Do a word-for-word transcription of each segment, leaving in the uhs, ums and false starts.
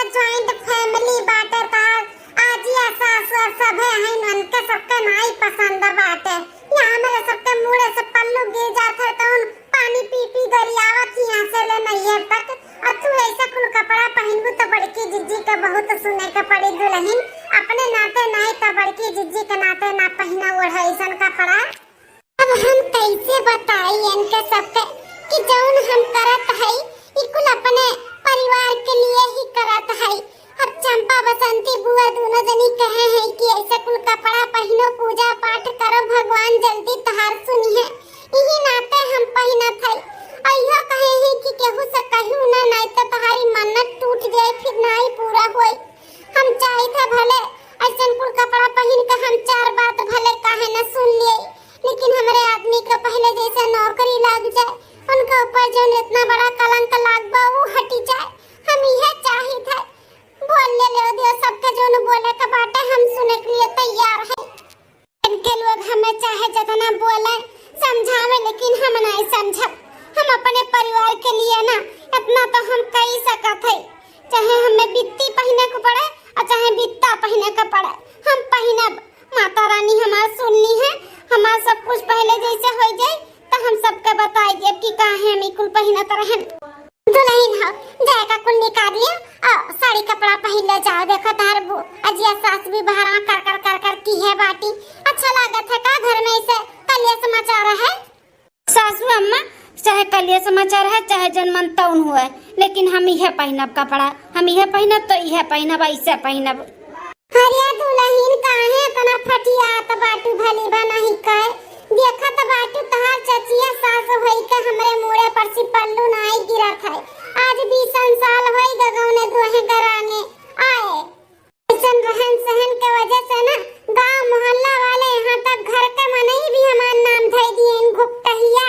ज्वाइंट फैमिली बाटे, तार आजी आ सास आ सभे हईन, उनके सबके नाई पसंद बाटे। या हमरे सबके मुड़े से पल्लू गिर जात है, तो उन पानी पी पी गरियावत ही यहाँ से ले नैहर तक। और तू ऐसे कुल कपड़ा पहिनबू तो बड़की जिज्जी के बहुत सुने के पड़ी दुलहिन। अपने नाते नाई तो बड़की जिज्जी के नाते ना पहिना ओढ़े ऐसन कपड़ा। अब हम कैसे बताई इनके सबके कि जौन हम करत हई, ई कुल अपने परिवार के लिए ही करत हई। अब चंपा बसंती बुआ दोनों जनी कहे हैं कि ऐसे कुल कपड़ा पहिनो, पूजा पाठ करो, भगवान जल्दी तोहार सुनिहे। इही नाते हम पहिनत हई। अइहो कहे हैं कि केहू से कहू ना, नाई तो तोहारी मन्नत टूट जाए, फिर नाई पूरा होई। हम चाहित है भले ऐसन कुल कपड़ा पहिन के हम चार बात भले काहे न सुन लिए, लेकिन हमरे आदमी के पहले जैसे नौकरी लाग जाए, उनके ऊपर जौन इतना बड़ा कलंक लाग बा, ऊ हटी जाए। हम इहे चाहित है। बोल ले, ले दियो, सबके जौन बोले के बाटे, हम सुने के लिए तैयार है। इनके लोग हमें चाहे जितना बोले, समझावे, लेकिन हम नहीं समझब। हम अपने परिवार के लिए ना, इतना तो हम कई सकत है, चाहे हमें बित्ती पहिने के पड़े और चाहे बित्ता पहिने के पड़े, हम पहिनब। माता रानी हमार सुननी है, हमार सब कुछ पहले जैसे हो जाए, तो हम सबके बताई देब कि काहे हम ई कुल पहिनत रहन। दुलहिन हो, जाए का कुल निकाल लिया और साड़ी कपड़ा पहिन ले जाओ। देखो तार बु-, अजिया सास भी बाहर में कर कर कर कर की है बाटी। अच्छा लागत है का घर में इसे कलिया समाचार है? सासू अम्मा, चाहे कलिया समाचार है, चाहे जौन मन तौन हुए, लेकिन हम इहे पहिनब कपड़ा, हम इहे पहिनब तो इहे पहिनब, ऐसे पहिनब। अरे दुलहिन, काहे इतना फटियात बाटू? भली बा नहीं कहे, देखत बाटू तहार चचिया सास होई के हमरे मुड़े पर से पल्लू नाई गिरत है। आज बीसन साल होई गगौने दुहे गराने आए। ऐसन रहन सहन के वजह से ना गांव मोहल्ला वाले, यहाँ तक घर के मनई भी हमार नाम धई दिए इन घुपटहिया।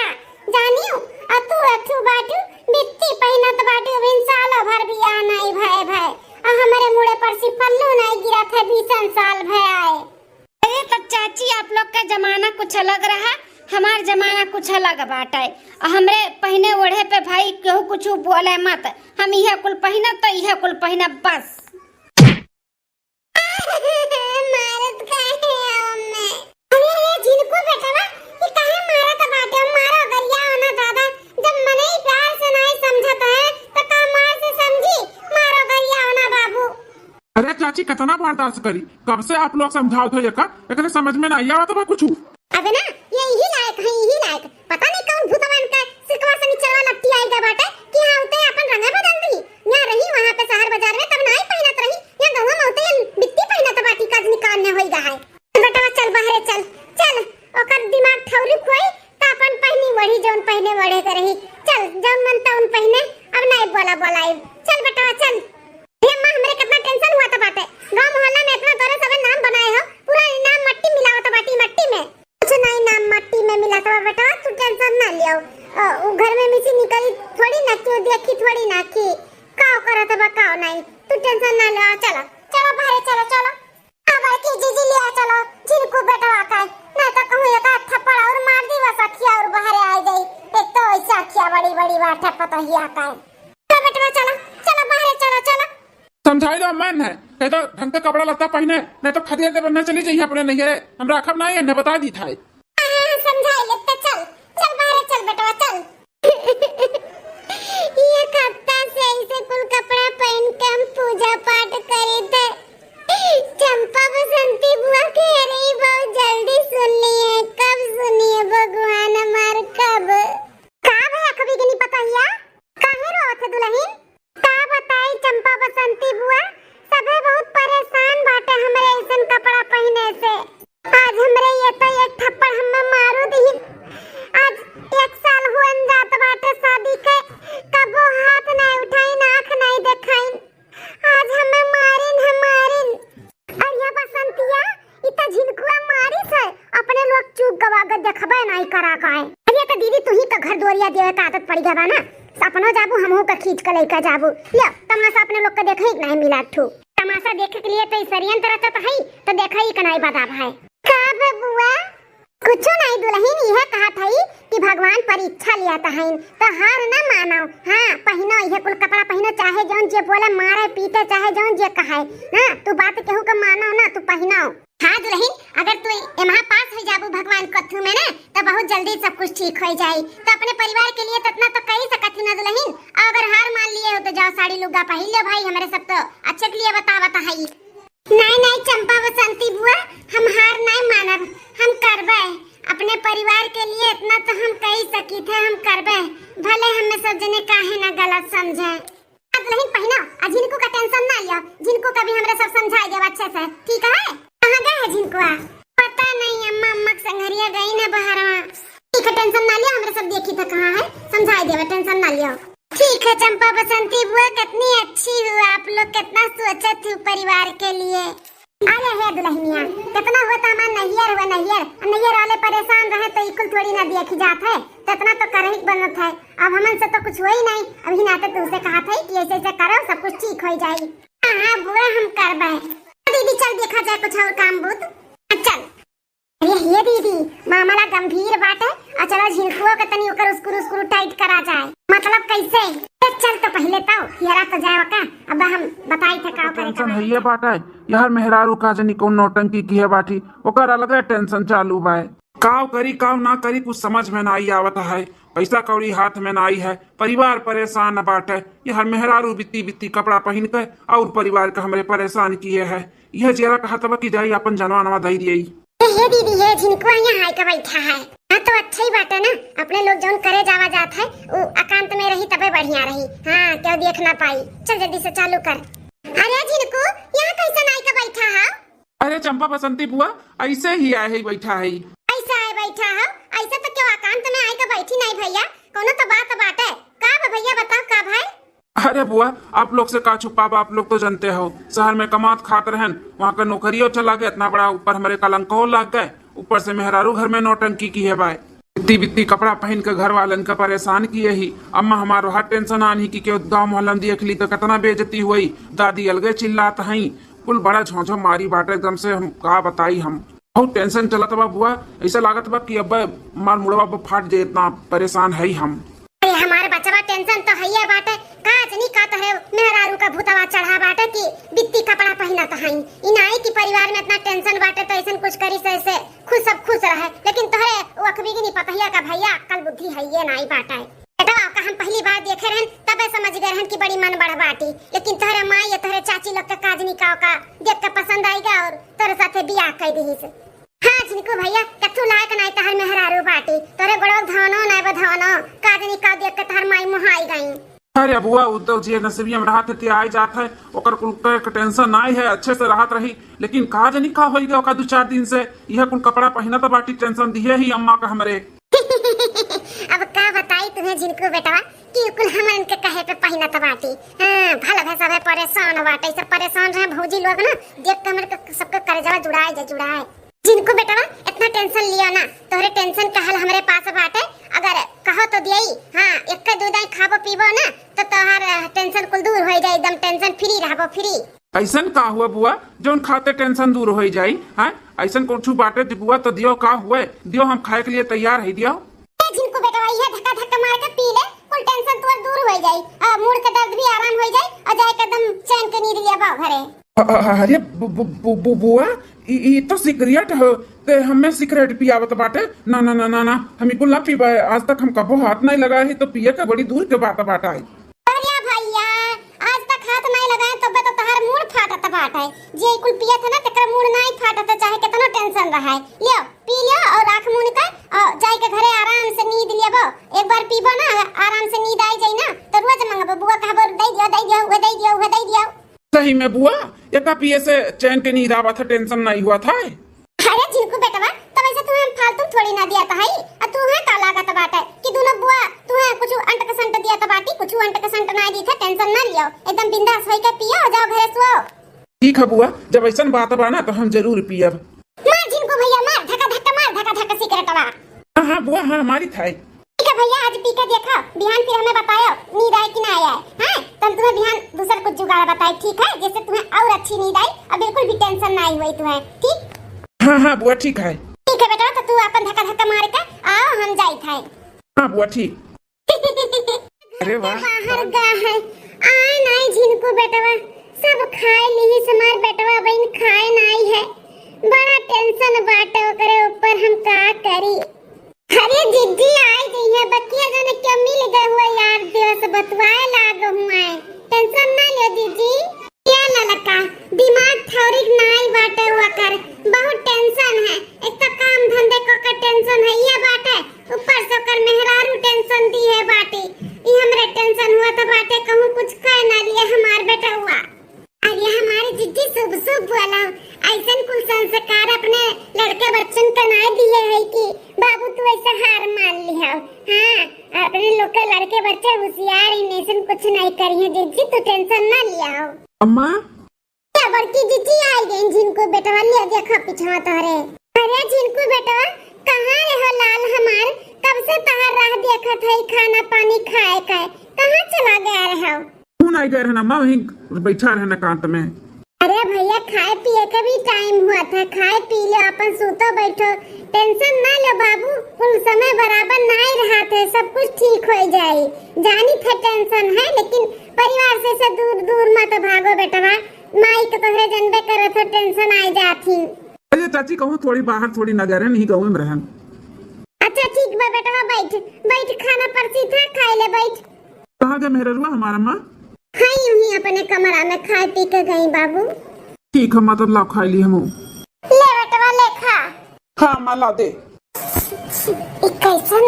जानियो, आ तू अथू बाटू, बित्ती पहिनत बाटू, बिन सालो भर बियाह नाई भय भय। आ हमरे मुड़े पर से पल्लू नाई गिरत है, बीसन साल भय आए। अरे तो चाची, आप लोग का जमाना कुछ अलग रहा, हमार जमाना कुछ अलग बाटे। आ हमरे पहिने ओढ़े पे भाई केहू कुछ बोले मत, हम इहे कुल पहिनब तो इहे कुल पहिनब बस। मारत काहे हमें? अरे, अरे, झिनकू बेटवा, ई काहे मारत बाटे? मारो गरिया ना दादा, जब मनई प्यार से नाई समझत है, तो का मार से समझी? मारो गरिया ना बाबू। अरे चाची, कितना बर्दाश्त करी? कब से आप लोग समझावत हो एका, एकरे समझ में नाई आवत बा कुछ। अबे ना, ये यही लायक है, यही लायक। पता नहीं कौन भूतवन का सिकवा सनिचरवा लपटी आई गए बाटे कि हाँ, उते अपन रंगे बदल दी। यहाँ रही, वहाँ पे शहर बाजार में तब नाई पहिनत रही, यहाँ गौवा में उते बित्ती पहिनत बाटी, का जनी कान में होई गा है। बेटवा चल बाहरे चल, चल, ओकर दिमाग ठौरी खोई, त अपन पहिनी वही जौन पहिने वढ़े के रही। चल, जौन मन तौन पहिने, अब नाई बोला बोलाई। चल बेटवा चल। हे अम्मा, हमरे कितना टेंशन हुआ था बाटे। गांव मोहल्ला में इतना तोरे सबे नाम बनाए हो, पूरा इनाम मट्टी मिलावत बाटी, मट्टी में। कुछ नहीं, नाम मट्टी में मिला था बेटा, तू टेंशन ना लियो। अ, उ घर में मिसी निकली थोड़ी ना, क्यों देखी थोड़ी ना कि का करत बा का नहीं, तू टेंशन ना लियो। चलो चलो बाहर चलो, चलो। अब की जीजी लिया चलो झिनकू बेटवा का, नहीं तो कहूँ एक आध थप्पड़ और मार दी, बस अखिया और बाहर आ जाई। एक तो ऐसे अखिया बड़ी बड़ी बात है पतोहिया का। चलो बेटवा चलो, चलो बाहर चलो, चलो। समझाई दो मन है, नहीं तो ढंग के कपड़ा लत्ता पहिने, नहीं तो खदेड़ दे बनना चली जाइए अपने नैहरे, हम राखब ना है, बता दी था। हाँ, समझाई ले तो चल, चल बाहर चल बेटवा चल। एक हफ्ता से ऐसे कुल कपड़ा पहन के हम पूजा पाठ करी थे। चंपा बसंती बुआ कह रही बहुत जल्दी सुन ली है, कब सुनिए भगवान हमार कब? का भया कभी के नहीं पता हिया? काहे रोवत है दुल्हन? का बताई चंपा बसंती बुआ, सभे बहुत परेशान बाटे हमरे ऐसन कपड़ा पहिने से। आज हमरे ये तो एक थप्पड़ हमें मारू दिहिन। आज एक साल हुअन जात बाटे शादी के, कबो हाथ नहीं उठाइन, आँख नहीं देखाइन। आज हमें मारिन है, मारिन। अरे बसंतिया, ई त झिनकुआ मारिस है, अपने लोग चूक गवा के देखबे नहीं करा का है। अरे त दीदी, तू ही त घर दुआरिया देवे का आदत पड़ी गवा ना, अपनो जाबू, हमहू के खींच के लेके जाबू। लियो, तमाशा अपने लोग के देखे ही नहीं मिला ठू। तमाशा देखे के लिए तो ई षड्यंत्र रचत है, तो देखे ही के नहीं बदा भाई। का बे बुआ? कुछो नहीं दुलहिन, इहे कहत हई कि भगवान परीक्षा लियत हईन, तो हार न मानो। हाँ, पहिनो इहे कुल कपड़ा पहिनो, चाहे जौन जे बोले, मारे पीटे, चाहे जौन जे कहे। हाँ, तू बात केहू के मानो ना, तू पहिनो। हाँ दुलहिन, अगर तू एमहा पास हो जाबू भगवान कथू में ना, तो बहुत जल्दी सब कुछ ठीक हो जाई। तो अपने परिवार के लिए तो इतना तो कर ही सकत ही ना दुलहिन। और अगर हार मान लिए हो तो जाओ साड़ी लुग्गा पहिन लो भाई, हमरे सब तो अच्छे के लिए बतावत हई। नहीं, नहीं, चंपा बसंती बुआ, हम हार नहीं मानब, हम करबे। अपने परिवार के लिए इतना तो हम कही सकी थे, हम करबे, भले हमें सब जने काहे ना गलत समझे। अब दुलहिन पहिनो, आ झिनको का टेंशन ना लियो, झिनको का भी हमरे सब समझाई देब अच्छे से, ठीक है? कहाँ गए है झिनकुआ? पता नहीं अम्मा, अम्मा के संगरिया गई ना बहरवा। ठीक है, टेंशन ना लियो, हमरे सब देखी थे कहाँ है, समझाई देब, टेंशन ना लियो। ठीक है चंपा बसंती बुआ, कितनी अच्छी हो आप लोग, कितना सोचत हो परिवार के लिए। अरे हे दुलहिनिया, कितना हुआ तो हमार नैहर हुआ नैहर, नैहर वाले परेशान रहे तो इकुल थोड़ी ना देखी जात है, तो इतना तो करही के बनत है। अब हमन से तो कुछ होई नहीं, अभी नाते तुमसे कहा था कि ऐसे ऐसे करो, सब कुछ ठीक हो जाई। हाँ हाँ बुआ, हम करबे। दीदी चल देखा जाए कुछ और काम बूत। चल। अरे हे दीदी, मामला गंभीर बाटे। आ चलो झिनकुओ के तनी ओकर उस्कुर उस्कुर टाइट करा जाए। मतलब कैसे? ए, चल तो पहिले तो हियरा तो जाए का। अब हम बताई थे का करे टेंशन है ये बाटे। यार मेहरारू का जनी कौन नौटंकी की है बाटी, ओकर अलगे टेंशन चालू बाय। काव करी काव ना करी कुछ समझ में ना आई आवत है। पैसा कौड़ी हाथ में ना आई है, परिवार परेशान बाटे। यार मेहरारू बित्ती बित्ती कपड़ा पहिन के और परिवार के हमरे परेशान किए है। यह जियरा कहत बा कि जाई अपन जनवा नवा दई दिए। ए, हे दीदी, हे झिनकुआ यहाँ आइके बैठा है। हाँ, तो अच्छा ही बाटे ना, अपने लोग जौन करे जावा जात है, उ एकांत में रही तबे बढ़िया रही। हाँ, केहू देख ना पाई। चल जल्दी से चालू कर। अरे झिनकू, यहाँ कैसन आइके बैठा है? अरे चंपा बसंती बुआ, ऐसे ही आए है बैठा है। ऐसे आए बैठा है? ऐसे तो केहू एकांत में आइके बैठी नहीं भैया, कौनो तो बात बाटे। का बा भैया, बताओ का भाई? अरे बुआ, आप लोग से का छुपाबा, आप लोग तो जानते हो, शहर में कमात खात रहन, वहाँ का नौकरियो चला गए, इतना बड़ा ऊपर हमरे कलंको लग गए, ऊपर से मेहरारू घर में नौटंकी की है बाय। बित्ती बित्ती कपड़ा पहिन के घर वालन का परेशान किए ही। अम्मा हमारो हर टेंशन आन ही कि केहू गाँव मोहल्ला में देख ली तो कितना बेइज्जती हुई, दादी अलगे चिल्लात हई, कुल बड़ा झोंझो मारी बाटे एकदम से, हम का बताई हम। बहुत टेंशन चलत बा बुआ, ऐसा लागत बा कि अब हमार मुड़वा अब फाट जाए, इतना परेशान है हम। अरे हमार बचवा, टेंशन तो हइये बाटे, का जनी का तोहरे मेहरारू का भूतवा चढ़ा बाटे कि बित्ती कपड़ा पहिनत हई। ई नाई कि परिवार में इतना टेंशन बाटे तो ऐसन कुछ करी से, से खुश, सब खुश रहे, लेकिन तोहरे वो अखबिगनी पतहिया का भैया अक्कल बुद्धि हइये नाई बाटे। बेटवा का हम पहली बार देखे रहन, तबे समझ गए रहन कि बड़ी मन बड़ बाटी, लेकिन तोहरे माई या तोहरे चाची लोग के का जनी का ओका देख के पसंद आइगा और तोहरे साथे बियाह कर दिहिस। हाँ झिनकू भैया, कथू लायक नाई तहर मेहरारू बाटी, तोरे गोड़वा धवनो नाई बा धवनो, का जनी का देख के तहर माई मोहाई गई। अरे बुआ, उ तो जे नसीबिया में रहत है, ते आई जात है, ओकर कुल के टेंशन नाई है, अच्छे से रहत रही, लेकिन का जनी का होई गया ओका दू चार दिन से, यह कुल कपड़ा पहिनत बाटी, टेंशन दिए ही अम्मा का हमरे। अब का बताई तुम्हें झिनकू बेटवा, कि कुल हमन के कहे पे पहिनत बाटी। हाँ, भल भे सबे परेशान बाटे, सब परेशान रहे भौजी लोग ना, देख के हमरे के सबके करेजवा जुड़ाए जा जुड़ाए। झिनकू बेटवा, इतना टेंशन लियो ना, तोहरे टेंशन का हल हमरे पास बाटे। अगर कहो तो दियई, हाँ, एक दो दाई खाबो पीबो ना, तो तोहर टेंशन कुल दूर हो जाए, एकदम टेंशन फ्री रहबो, फ्री। ऐसन का हुआ बुआ, जौन खाते टेंशन दूर हो जाई? हाँ, ऐसन कुछ बाटे दि बुआ तो दियो, का हुए, दियो, हम खाए के लिए तैयार है, दियो। ए झिनकू बेटवा, इहे धक्का धक्का मार के पी ले, कुल टेंशन तोर दूर हो जाई, आ मूड़ के दर्द भी आराम हो जाई, और जाए के एकदम चैन के नींद लिया बा घरे। अ-, अ-, अरे बु-, बु-, बु-, बु-, बुआ, ई, ई तो सिगरेट हो, ते हमें सिगरेट पियावत बाटे। ना, ना, ना, ना, ना, हम ई कुल ना पीबे। आज तक हम कबो हाथ नहीं लगाए ही, तो पिए के बड़ी दूर के बात बाटे। अरे भैया, आज तक हाथ नहीं लगाए, तबे तो तहार मूड़ फाटत बाटे। जे ई कुल पियत है ना, तेकर मूड़ नहीं फाटत, चाहे केतनो टेंशन रहे। लियो, पी लियो और आँख मूंद के, और जाए के घरे आराम से नींद लेबो। एक बार पीबो ना, आराम से नींद आई जाई ना, तो रोज मंगबो, बुआ कहबो, "दे दियो, दे दियो, वो दे दियो, वो दे दियो।" सही में बुआ, एका पिए से चैन के नींद आवत है, टेंशन नहीं हुआ था। अरे झिनकू बेटवा, तो वैसे तुम्हें हम फालतू थोड़ी ना दिया था, और तुम्हें का लागत बाटे कि दोनों बुआ तुम्हें कुछ अंट कसंट दिया था बाटी, कुछ अंट कसंट ना दी था, टेंशन ना लियो, एकदम बिंदास होई के पियो, जाओ घरे सुओ। ठीक है बुआ, जब ऐसन बात बा ना तो हम जरूर पियब। मार झिनकू भैया, मार, धका धका मार, धका धका सिगरेटवा। हाँ, हाँ बुआ, हाँ, मारी था। ठीक है भैया, आज पी के देखा, बिहान फिर हमें बतायो, नींद आए कि ना आए। हाँ, तो हम तुम्हें बिहान दूसर कुछ जुगाड़ बताए, ठीक है, जिससे तुम्हें और अच्छी नींद आई और बिल्कुल भी टेंशन ना आई हुई तुम्हें, ठीक? हाँ, हाँ बुआ, ठीक है। ठीक है बेटा, तो तू अपन धक्का धक्का मार के, आओ हम जाइत है। हाँ बुआ, ठीक। अरे वाह। बाहर गा है, आए नाई झिनकू बेटवा, सब खाए लिहिस, हमार बेटवा बहिन खाए नाई है। बड़ा tension बाटे ओकरे ऊपर, हम का करी। अरे जिज्जी, आए जइहे, बकिया जने के मिल गए हुआ यार, देह से बतवाए लाग हुआ है। Tension ना ले जिज्जी। ये ललका, दिमाग थोड़िक नाई बाटे हुआ कर, बहुत tension है। एक तो काम धंधे को का tension है ये बाटे, ऊपर से ओकर मेहरारू tension दी है बाटे। ई हमरे tension हुआ तो बाटे, कहूँ कुछ कह ना लिए हमार बेटवा। अरे हमारे जिज्जी, शुभ शुभ बोला। ऐसन कुल संस्कार अपने लड़के बच्चन का नाई दिए है कि बाबू तू ऐसा हार मान लिहा। हाँ, अपने लोग के लड़के बच्चे होशियार हैं, ऐसन कुछ नहीं करिए जिज्जी, तू tension ना लिया। अम्मा। क्या बड़की जिज्जी आई गई, झिनकू बेटवा ले देखा पिछवा तोहरे। अरे झिनकू बेटवा, कहाँ रहो लाल हमार, कब से तोहर राह देखत है, खाना पानी खाए का, कहाँ चला गया रहो? कौन आई गए रहना माँ, वहीं बैठा रहना एकांत में। अरे भैया, खाए पिए के भी time हुआ था, खाए पी लो, अपन सूतो बैठो, tension ना लो बाबू, कुल समय बराबर ना ही रहा थे, सब कुछ ठीक हो जाई। जानी थे tension है, लेकिन परिवार से, से दूर दूर मत भागो बेटवा, माई के तोहरे जनबे करत हो, tension आए जात ही। अरे चाची, कहूँ थोड़ी बाहर थोड़ी नजर है, नहीं गाँव में रहन। अच्छा ठीक बा बेटवा, बैठ बैठ, खाना परसी था, खाए ले बैठ। कहाँ गए मेहररुआ हमार अम्मा? हाँ, यूं ही अपने कमरा में खाए पी के गई बाबू। ठीक है, मतलब लाओ खाए ली हम। ले बेटवा ले खा। हाँ अम्मा, ला दे। ई कैसन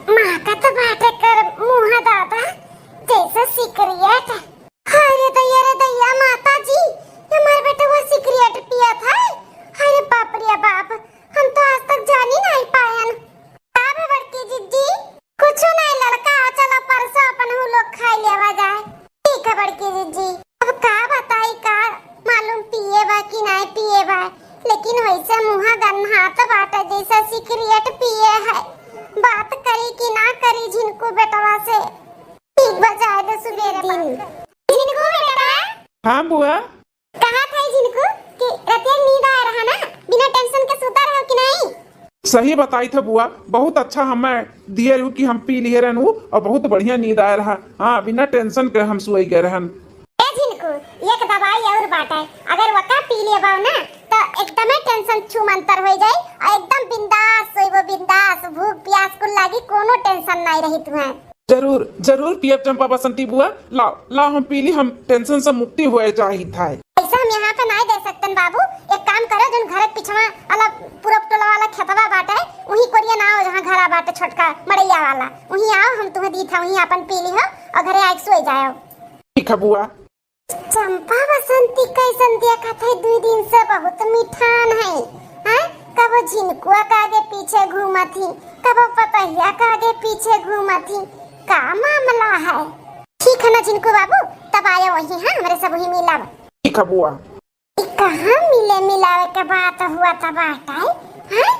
महकत बाटे कर मुँह दादा, जैसे सिकरियट। हाय रे दैया रे दैया, माता जी, हमार बेटवा सिकरियट पियत है। हाय रे बाप रे बाप, हम तो आज तक जानी नहीं पायन। का बे बड़की जिज्जी? कुछ नहीं लड़का, चलो परसों अपन हु लोग खाई लेवा जाए। ठीक है बड़की जिज्जी, अब का बताई का मालूम पिए बा कि नहीं पिए बा, लेकिन वैसे मुँह गन्हात बाटे जैसे सिकरियट पिए है। बात करी कि ना करी झिनकू बेटवा से। ठीक बा, जाए दे सुबेरे दिन। झिनकू बेटवा। हाँ बुआ। कहा था झिनकू कि रतिया नींद आए रहा ना, बिना tension के सूता रहो कि नहीं? सही बताई था बुआ, बहुत अच्छा हमें दिए रहू कि हम पी लिए रहन उ, और बहुत बढ़िया नींद आए रहा। हाँ, बिना tension के हम सोई गए रहन। ए झिनकू, एक दवाई और बाटे, अगर वका पी लेबो ना, तो एकदमे tension छूमंतर हो जाई और एकदम बिंदास सोइबो, बिंदास, भूख प्यास कुल लागी, कोनो tension नहीं रही तुम्हें। जरूर, जरूर पियब चंपा बसंती बुआ। लाओ, लाओ हम पी ली, हम tension से मुक्ति होए चाहित है। पैसा हम यहाँ पे नहीं दे सकतन बाबू, एक काम करो, जोन घर के पिछवा वाला पूरब टोला वाला खेतवा बाटे, वहीं कोरिया ना आओ जहाँ घरा बाटे छोटका मड़ैया वाला, वहीं आओ, हम तुम्हें दी था, वहीं अपन पी ली हो और घरे आके सोए जाओ। ठीक है बुआ। चंपा बसंती कैसन देखत है, दुई दिन से बहुत मिठान है, हैं? कबो झिनकुआ का आगे पीछे घूमत ही, कबो पतहिया का आगे पीछे घूमत ही, का मामला है? ठीक है ना झिनकू बाबू, तब आयो वही, हाँ, हमरे सब वही मिलब। ठीक है बुआ। ई कहाँ मिले मिलावे के बात हुआ था बाटे, हैं?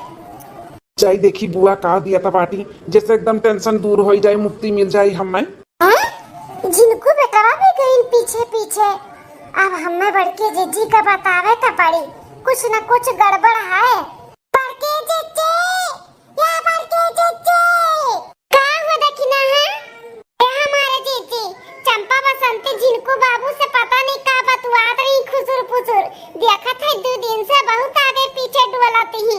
जाई देखी बुआ का दिया था बाटी, जैसे एकदम tension दूर हो जाए, मुक्ति मिल जाए हमें। हैं? झिनकू बेटवा भी गईन पीछे पीछे। अब हमें बड़की जिज्जी का बतावे तो पड़ी, कुछ न कुछ गड़बड़ है। बड़की जिज्जी, या बड़की जिज्जी। का हुआ दखिना है? ए हमारे जिज्जी, चंपा बसंती झिनकू बाबू से पता नहीं का बतुआत रही खुसुर फुसुर। देखत है दो दिन से बहुत आगे पीछे डोलत ही।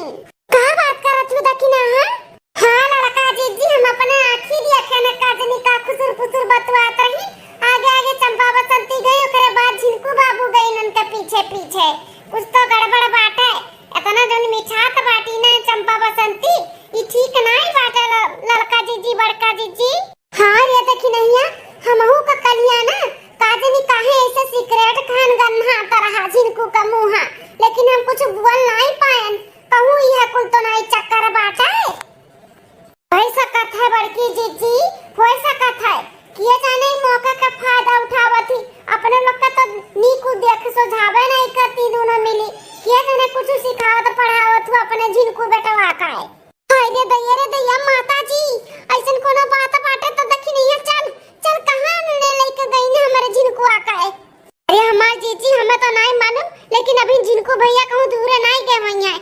का बात करत हूँ दखिना है? हाँ लड़का जिज्जी, हम अपने आँखी देखे न का जनी का खुसुर फुसुर बतुआत रही। आगे आगे चंपा बसंती गई, ओकरे बाद झिनकू बाबू गई उनके पीछे पीछे। कुछ तो गड़बड़ बाटे। इतना जन मिछात बाटी ना चंपा बसंती, ई ठीक नाई बाटे ल-, लड़का जिज्जी, बड़का जिज्जी। हाँ रे दखिनहिया, हमहू का कलिया ना, का जनी काहे ऐसे सिकरेट खान गन्हात रहा झिनकू का मुँहा, लेकिन हम कुछ बोल नाई पायन। कहूँ इहे कुल तो नाई चक्कर बाटे। होई सकत है बड़की जिज्जी, होई सकत है। किए जाने ई मौका का फायदा उठावत ही। अपने लोग का तो नीक देख सुझावे नहीं करती दोनों मिली। किए जाने कुछ सिखावत पढ़ावत हो अपने झिनकू बेटवा का है। हाय रे दैया रे दैया, माता जी, ऐसन कोनो बात बाटे तो दखिनहिया, चल, चल, कहाँ ने लेके गई ने हमारे झिनकुआ का है? अरे हमार जीजी, हमें तो नाई मालूम, लेकिन अभी झिनकू भैया कहूँ दूरे नाई गए हुई हैं।